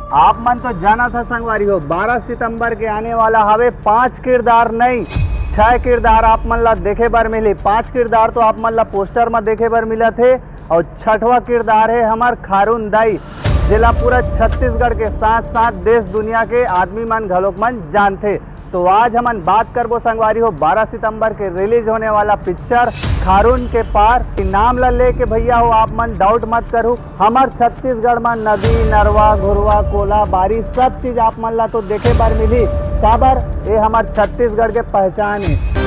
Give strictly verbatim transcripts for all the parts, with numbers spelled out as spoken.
आप मन तो जानत ह संगवारी हो, बारह सितंबर के आने वाला हवे पांच किरदार नहीं, छह किरदार आप मन ला देखे बर मिली। पांच किरदार तो आप मन ला पोस्टर में देखे बर मिलत हे, और छठवा किरदार है हमार खारून दाई, जेला पूरा छत्तीसगढ़ के साथ साथ देश दुनिया के आदमी मन घलोक मन जानथे। तो आज हमन बात करबो संगवारी हो, बारह सितंबर के रिलीज होने वाला पिक्चर खारून के पार। नाम ला लेके भैया हो आप मन डाउट मत करू, हमर छत्तीसगढ़ म नदी, नरवा, घुरवा, कोला, बारी सब चीज आप मन ला तो देखे बर मिली। काबर, ये हमर छत्तीसगढ़ के पहचान है।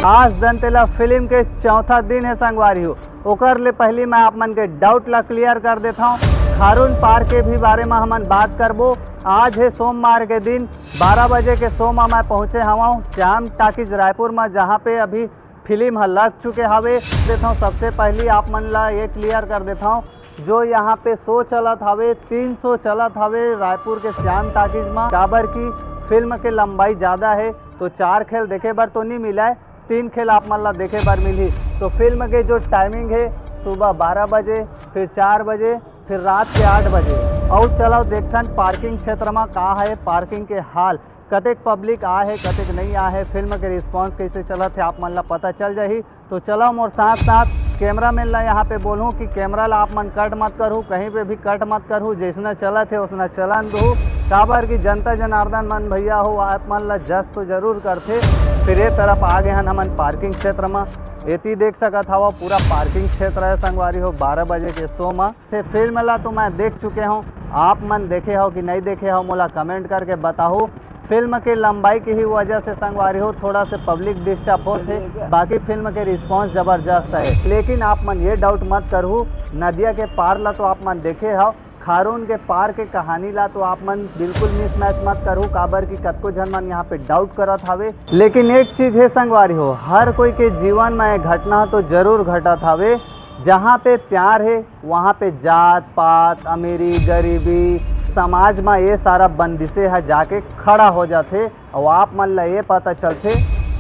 आज धनतेला फिल्म के चौथा दिन है संगवारी हो। ओकर ले पहली मैं आप मन के डाउट ला क्लियर कर देता हूँ। खारून पार के भी बारे में हमन बात करबो। आज है सोमवार के दिन, बारह बजे के शो में मैं पहुँचे हवा श्याम टाकीज रायपुर में, जहाँ पे अभी फिल्म ह लग चुके हवे। देता हूँ, सबसे पहली आप मन ला ये क्लियर कर देता हूँ, जो यहाँ पे शो चलत हवे, तीन शो चलत हवे रायपुर के श्याम टाकीज में, काबर की फिल्म के लंबाई ज़्यादा है, तो चार खेल देखे बर तो नहीं मिला है, तीन खेल आप मन ला देखे बर मिलही। तो फिल्म के जो टाइमिंग है, सुबह बारह बजे, फिर चार बजे, फिर रात के आठ बजे। और चलो देखथन पार्किंग क्षेत्र में का है, पार्किंग के हाल, कतेक पब्लिक आ है, कतेक नहीं आ है, फिल्म के रिस्पांस कैसे चलत है, आप मन ला पता चल जाही। तो चलो मोर साथ साथ कैमरामैन ला यहाँ पे बोलूँ कि कैमरा ला आप मन कट मत करू, कहीं पे भी कट मत करू, जैसना चलत है उसना चलन दू, काबर कि जनता जनार्दन मन भैया हो, आप मन ला जज तो जरूर करथे। फिर ये तरफ आ गए हन हमन पार्किंग क्षेत्र में। एती देख सकत हवा, पूरा पार्किंग क्षेत्र है संगवारी हो, बारह बजे के शो में। से फिल्म ला तो मैं देख चुके हूँ, आप मन देखे हो कि नहीं देखे हो, मोला कमेंट करके बताओ। फिल्म के लंबाई की ही वजह से संगवारी हो, थोड़ा से पब्लिक डिस्टर्ब होथे, बाकी फिल्म के रिस्पांस जबरदस्त है। लेकिन आप मन ये डाउट मत करू, नदिया के पार ला तो आप मन देखे हो, खारून के पार के कहानी ला तो आप मन बिल्कुल मिसमैच मत करू, काबर कि कतको झन मन यहाँ पे डाउट करत हवे। लेकिन एक चीज है संगवारी हो, हर कोई के जीवन में ये घटना तो जरूर घटत हवे। जहाँ पे प्यार है, वहाँ पे जात पात, अमीरी गरीबी, समाज में ये सारा बंदिशे ह जाके खड़ा हो जाथे। और आप मन ला ये पता चलथे,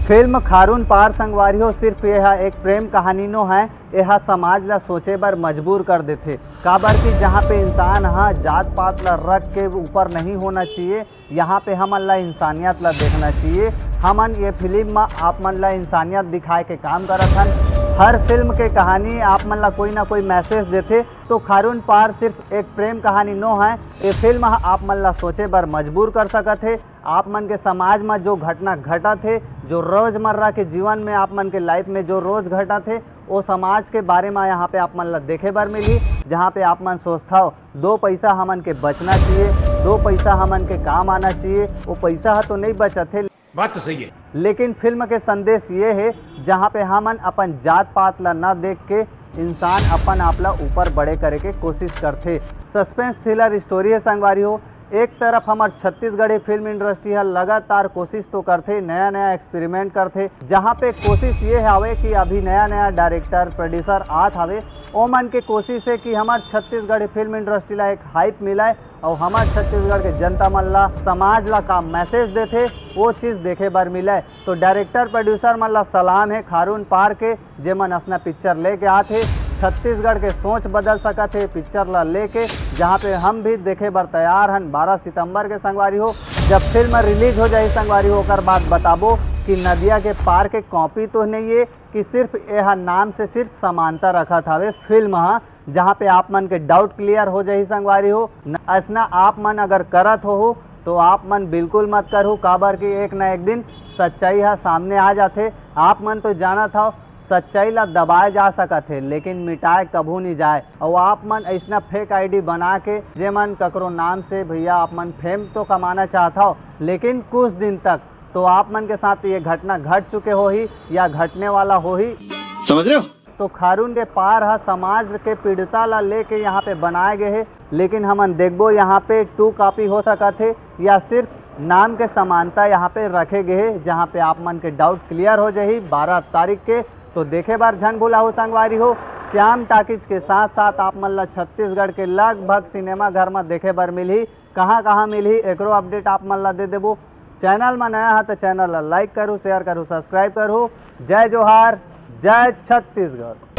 फिल्म खारून पार संगवारी हो, सिर्फ ये ह एक प्रेम कहानी नो है, ये ह समाज ला सोचे बर मजबूर कर देथे। काबर कि जहाँ पे इंसान ह जात पात ला रख के ऊपर नहीं होना चाहिए, यहाँ पे हमन ला इंसानियत ला देखना चाहिए। हमन ये फिल्म में आप मन ला इंसानियत दिखाए के काम करत हन। हर फिल्म के कहानी आप मन ला कोई ना कोई मैसेज देथे, तो खारून पार सिर्फ एक प्रेम कहानी नो है। ये फिल्म ह आप मन ला सोचे बर मजबूर कर सकत हे। आप मन के समाज में जो घटना घटत हे, जो रोजमर्रा के जीवन में आप मन के लाइफ में जो रोज घटत हे, वो समाज के बारे में यहाँ पे आप मन ला देखे बर मिली, जहाँ पे आप मन सोचथव दो पैसा हमन के बचना चाहिए, दो पैसा हमन के काम आना चाहिए। वो पैसा ह तो नहीं बचत हे, बात तो सही है। लेकिन फिल्म के संदेश ये है, जहाँ पे हमन अपन जात पात ला न देख के इंसान अपन आप ला ऊपर बड़े करे के कोशिश करथे। सस्पेंस थ्रिलर स्टोरी है संगवारी हो। एक तरफ हमर छत्तीसगढ़ी फिल्म इंडस्ट्री ह लगातार कोशिश तो करथे, नया नया एक्सपेरिमेंट करथे, जहाँ पे कोशिश ये हावे कि अभी नया नया डायरेक्टर प्रोड्यूसर आत हावे, ओमन के कोशिश है कि हमर छत्तीसगढ़ी फिल्म इंडस्ट्री ला एक हाइप मिलाए और हमर छत्तीसगढ़ के जनता मन ला, समाज ला का मैसेज देथे, वो चीज देखे बर मिले। तो डायरेक्टर प्रोड्यूसर मन ला सलाम है खारून पार के, जेमन असना पिक्चर लेके आत हे, छत्तीसगढ़ के सोच बदल सकत हे पिक्चर ला लेके, जहाँ पे हम भी देखे बर तैयार हन बारह सितंबर के संगवारी हो। जब फिल्म रिलीज हो जाही संगवारी हो, ओकर बाद बताबो कि नदिया के पार के कॉपी तो नहीं है कि सिर्फ यह नाम से सिर्फ समानता रखत हवे फिल्म ह, जहाँ पे आप मन के डाउट क्लियर हो जाही संगवारी हो। न-, असना आप मन अगर करत हो, तो आप मन बिल्कुल मत करहु, काबर कि एक ना एक दिन सच्चाई ह सामने आ जाथे। आप मन तो जानत हव, सच्चाई ला दबाए जा सकत हे, लेकिन मिटाए कभू नहीं जाए। और आप मन ऐसना फेक आईडी बना के, जे मन ककरो नाम से भैया आप मन फेम तो कमाना चाहत हव, लेकिन कुछ दिन तक तो आप मन के साथ ये घटना घट चुके होही या घटने वाला होही। समझ रहे हो? तो खारून के पार ह समाज के पीड़िता ला लेके यहाँ पे बनाए गए हे, लेकिन हमन देखबो यहाँ पे टू कॉपी हो सकत हे या सिर्फ नाम के समानता यहाँ पे रखे गए हे, जहाँ पे आप मन के डाउट क्लियर हो जाही बारह तारीख के। तो देखे बर झन भुलाहू संगवारी हो, श्याम टाकीज के साथ साथ आप मन ला छत्तीसगढ़ के लगभग सिनेमा घर में देखे बर मिलही। कहाँ कहाँ मिलही, एकरो अपडेट आप मन ला दे देबो। चैनल में नया है तो चैनल ला लाइक करू, शेयर करू, सब्सक्राइब करू। जय जोहार, जय छत्तीसगढ़।